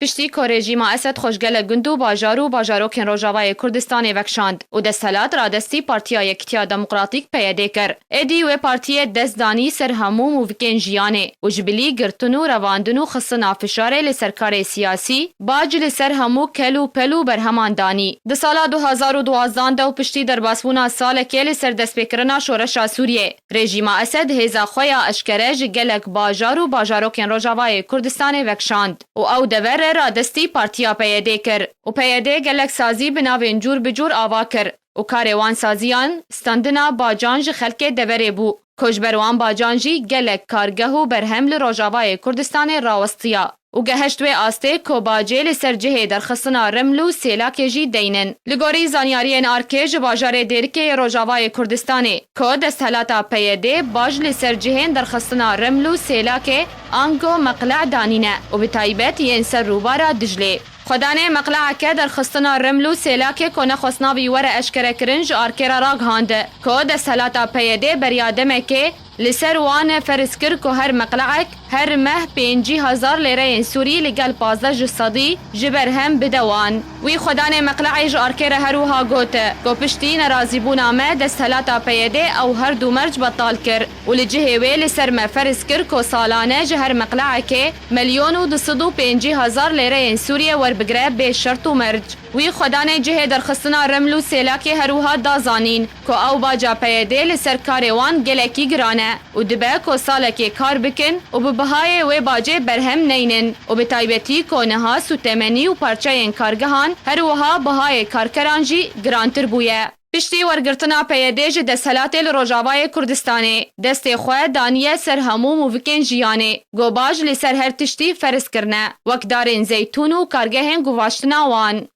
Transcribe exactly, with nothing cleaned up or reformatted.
Piştî ku rejîma Esed xwe ji gelek gund û bajar û bajarokên Rojavayê Kurdistanê vekişand û desthilat radestî Partiya Yekitiya Demokratîk P Y D kir. Êdî wê partiyê dest danî ser hemû mûvikên jiyanê û ji bilî girtin û revandin û xistina fişarê li ser karê siyasî, bac li ser hemû kel û pel û berheman danî. Di sala du hazar û duwazdeh de û piştî derbasbûna salekê li ser destpêkirina şoreşa Sûriyê, rejîma Esed hêza xwe ya eşkere ji gelek bajar û bajarokên Rojavayê Kurdistanê vekişand û ew dever re radestî Partiya P Y D kir û P Y D gelek sazî bi navên cûr bi cûr ava kir û karê wan saziyan standina bacan ji xelkê deverê bû, ku ji ber wan bacan jî gelek kargeh û berhem li Rojavayê Kurdistanê rawestiya û geheşt wê astê ku bacê li ser cihê derxistina Reml û Sêlakê jî deynin. Li gorî zanyariyên arkê ji bajarê Dêrikê yê Rojavayê Kurdistanê, ku desthilata P Y D bac li ser cihên derxistina Reml û Sêlakê ango meqle danîne û bi taybet yên ser rûbara Diclê. Xwedanê meqleheke derxistina Reml û Sêlakê ku nexwest navî were eşkerekirin ji arkê re ragihand, ku desthilata P Y D beriya demekê li ser wan ferz kir ku her meqlehek her meh pêncî hezar lêreyên Sûrî li gel pazdeh ji sedî ji berhem bide wan. Wî xwedanê meqlehê ji arkê re her wiha got, ku piştî nerazîbûna me desthilata P Y D ew her du merc betal kir û li cihê wê li ser me ferz kir ku salane ji her meqlehekê milyon û du sed û pêncî hezar lêreyên Sûriyê werbigire bê şert û merc. Wî xwedanê cihê derxistina Reml û Sêlakê her wiha da zanîn ku ew baca P Y D li ser karê wan gelekî giran e û dibe ku salekê kar bikin û bi bihayê wê bacê berhem neynin û bi taybetî ku niha sûtemenî û parçeyên kargehan, her wiha bihayê karkeran jî girantir bûye. Piştî wergirtina P Y D ji desthilatê li Rojavayê Kurdistanê, destê xwe daniye ser hemû mûvikên jiyanê, ku bac li ser her tiştî ferz kirine, wek darên zeytûn û kargehên guvaştina wan.